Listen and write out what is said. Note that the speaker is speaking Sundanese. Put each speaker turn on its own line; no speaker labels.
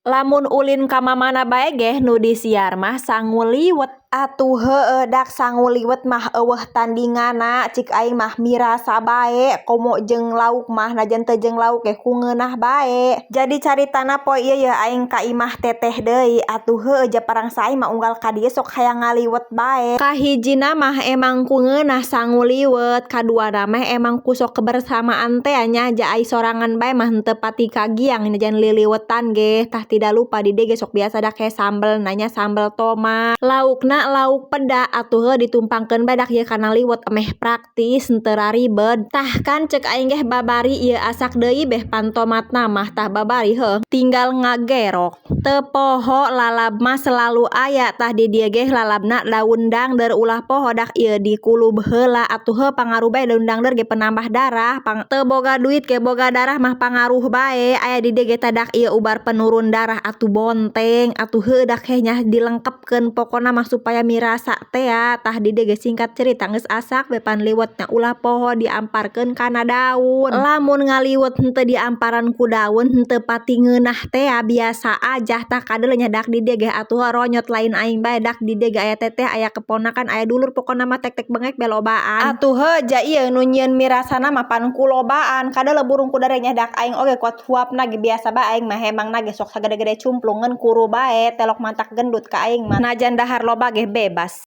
Lamun ulin ka mamana bae ge nu disiar mah sangu liwet. Atuh heueuh, dak sangu liwet mah euweuh tandinganna cik aing mah, mirasa bae komo jeung lauk mah, najan teu jeung lauk ge ku ngeunah bae. Jadi caritana poe ieu yeuh aing ka imah teteh deui. Atuh heueuh, ja parangsa aing mah unggal ka dieu sok hayang ngaliwet bae. Kahijina mah emang ku ngeunah sangu liwet, kaduana mah emang ku sok kebersamaan teh nya, ja ai sorangan bae mah henteu pati kagiang najan liliwetan ge. Tah, tidak lupa di dieu ge sok biasa dak he sambelna nya, sambel tomat, laukna lauk peda. Atuh heuh, ditumpangkeun bae dak ieu kana liwet, meh praktis, henteu raribed. Tah kan ceuk aing ge babari ieu asak deui beh pan tomatna mah. Tah, babari heuh, tinggal ngagerok. Teu poho, lalab mah selalu aya. Tah, di dieu ge lalabna daun dangder. Ulah poho dak ieu dikulub heula. Atuh heuh, pangaruh bae daun dangder ge, penambah darah. Pang teu boga duit ge boga darah mah pangaruh bae. Aya di dieu ge dak ieu ubar penurun darah atuh bonteng. Atuh heuh, dak heh nya dilengkepkeun pokona mah supaya mirasa tea. Tah, di dieu ge singkat cerita geus asak we pan liwetna. Ulah poho diamparkeun kana daun. Lamun ngaliwet henteu diamparan ku daun, henteu pati ngeunah tea, biasa aja. Tah, kadeuleung nya dak di dieu ge atuh ronyot, lain aing bae dak di dieu ge, aya teteh, aya keponakan, aya dulur, pokona mah tek-tek bengek be lobaan. Atuh heuh, ja ieu nu nyieun mirasana mah pan ku lobaan. Kadeuleu burung kudare nya, dak aing oge kuat huapna ge biasa bae. Aing mah hemangna ge sok sagede-gede cumplung, ngan kuru bae, telok mantak gendut ka aing mah, najan dahar loba ge bebas.